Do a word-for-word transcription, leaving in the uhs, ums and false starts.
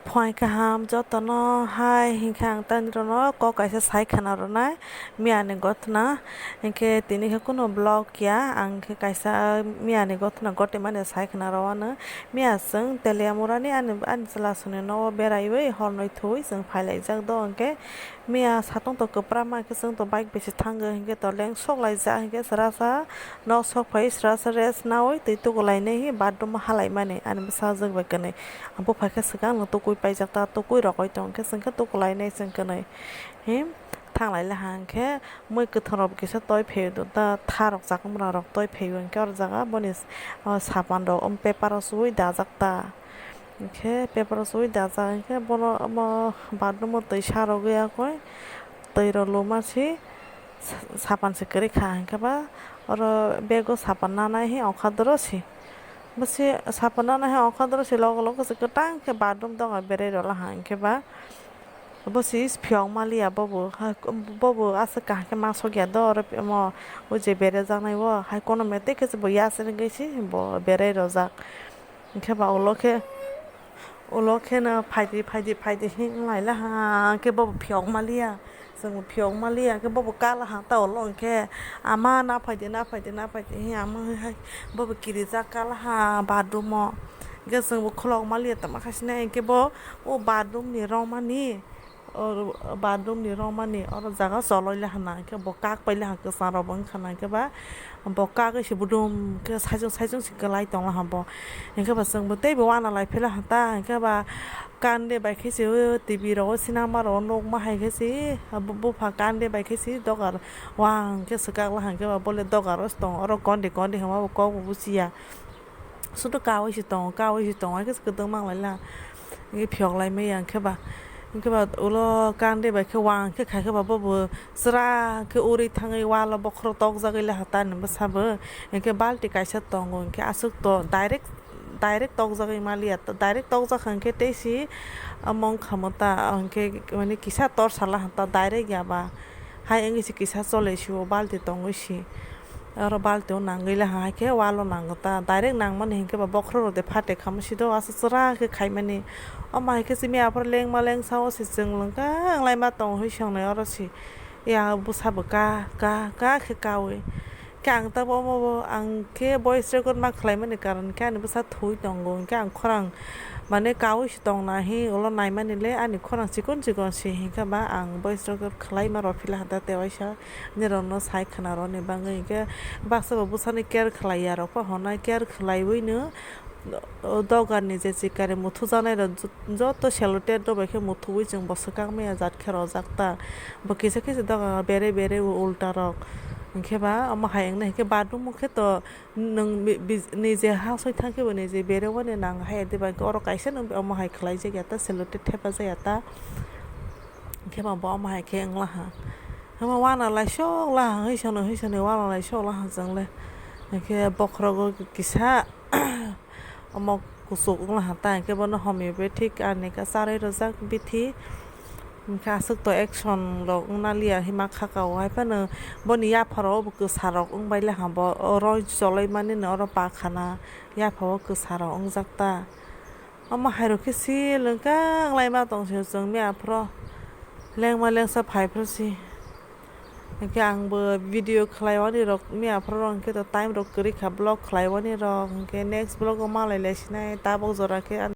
Phai kaham jotono hai hinkhe ang tani rono kok kaisa sai khwna rwnai miya ni gotna, hinkhe tini khe kunu vlog ya, ang khe kaisa miya ni gotna gotwi mani sai khwna rwano. Miya chwng Teliamura ni ani, ani chwla songni nogo beraiwi hornwi thwi chwng phai laijak do, hinkhe miya satung to kwpra ma khe chwng to bike bai se thango, hinkhe to leng sok laijak, hinkhe chwrasa nok sok phai chwrasa rest nawi twi tuku lainai hi bathroom o halai mani ani bwsajwk bai kwnwi. Ang bupha khe swkang no tukui paijak ta, tukui rogwi tong khe chwng khe tuku lainai chwng kwnwi. Hi thang lai le ha hinkhe mui kwthwng rok kisa toi phaiwi ta, tha rok chakmra rok toi phaiwi hinkhe oro jaga boni, o, sapan rok paper o suwi dajak ta. Hinkhe paper o suwi dajak hinkhe bono omo bathroom o twi sa rogwi yakwi twi rw luma si sa-, sapan se kwrwi kha hinkhe ba oro bag o sapan nanai hi ongkha doro si. Bo se sapan nanai hi ongkha doro si logo logo se kwtang khe bathroom donga berai rwla ha hinkhe ba. Bo se phiyok maliya bobo, ha, bobo aswk kaham khe ma sokya do, oro omo o je berejaknai o hai kono metek khe se bo yasari wngwi se bo berai rwjak. Hinkhe ba ulo khe, ulo khe no phaidi, phaidi, phaidi hinlai laha khe bobo phiyok maliya, chwng phiyok maliya khe bobo kala ha ta ulo hinkhe ama na phaidi, na phaidi, na phaidi hin ama hai bobo kirijak kala ha bathroom o. Hinkhe chwngbo khulok maliya tongma khaisina hinkhe bo o bathroom ni romani, o bathroom ni romani oro jaga choloi le hana hinkhe bo kak pai le ha kwchang rok bo wngkha na hinkhe ba bo kagwi se budum khe saichung saichung se kwlai tong laha bo. Hinkhe ba chwngbo teibo wana lai phila ha ta hinkhe ba kande bai khe se o T V rogo sinama rogo nukma hai khe se bupha kande bai khe se dogar wang khe swkak laha hinkhe ba bole dogar o se tongo oro kondi kondi hwnma bo kok bo buchiya. Sudo kaui se tongo, kaui se tongo, hai khe se kwdwng mang lai la. Hinkhe phiyok lai maya hinkhe ba, hinkhe ba ulo kande bai khe wang khe khai khe ba bobo chwra khe uri thangwi walo bokhorok tokjagwi laha ta ni bwsa bo. Hinkhe balti kaisa tongo, hinkhe aswk to direct, direct tokjagwi maliya, direct tokjak hinkhe tei si omo wngkha mo ta, hinkhe mane kisa tor sala ha ta direct ya ba. Hai wngwi se kisa chole si o balti tongwi si. Oro balti o nangwi le hai khe walo nango ta, direct nangmani hinkhe ba bokhorok rok de phate khamo si do, aswk chwra khe khaimani. Omo hai khe simi aphuru lengma lengsa o se chwng lwng kha, wng lai ma tongo hwi songnai oro se. Ya bwsa bo ka, ka, ka khe kaui. Khe ang tabuk omo bo, ang khe voice record ma khlaimani karon khe ani bwsa thwi tongo, hinkhe ang khorang mane kaui se tongna hi ulo naimani le ani khorang chikon chikon se, hinkhe ba ang voice record khlaima rw phila ha ta tei waisa. Nirokno sai khwna rwni bagwi hinkhe baksa bo bwsani care khlai ya rok pha hwnwi care khlaiwi no, o dogar ni je chikari muthujaknai rok joto sellotape rok bai khe muthuwi chwng bo swkang maya jat khe rojak ta. Bo kisa kisa dogar o bere bere o ulta rok hinkhe ba omo hai wngna hinkhe bathroom o khe to nwng bi-, bi-, nije ha soi thang khe bo nije bere wani nang hai ya diba hinkhe oro kaisa no omo hai khlai jak ya ta sellotape thepa jak ya ta. Hinkhe ba bo omo hai khe wng laha. Omo wana lai sok laha, hwisano, hwisano wana lai sok laha chwng le. Hinkhe bokhorogo kisa omo kuchuk wng laha ta, hinkhe bono homeopathic ani khe charwi rwjak bithi. Hinkhe aswk to action rok wng naliya hima kha ka o, hai phano boni yapharo bo kwsa rok wng bai laha bo, oro choloi mani no oro pa khana yapha o kwsa rok wng jak ta. Omo hai rok khe sil wng kha, wng lai ma tong se chwng miya phuru lengma lengsa phai phuru si. Hinkhe ang bo video khlai mani rok miya phuru rok hinkhe to time rok kwrwi kha vlog khlai mani rok, hinkhe next vlog o ma lai lai sinai tabuk jora khe.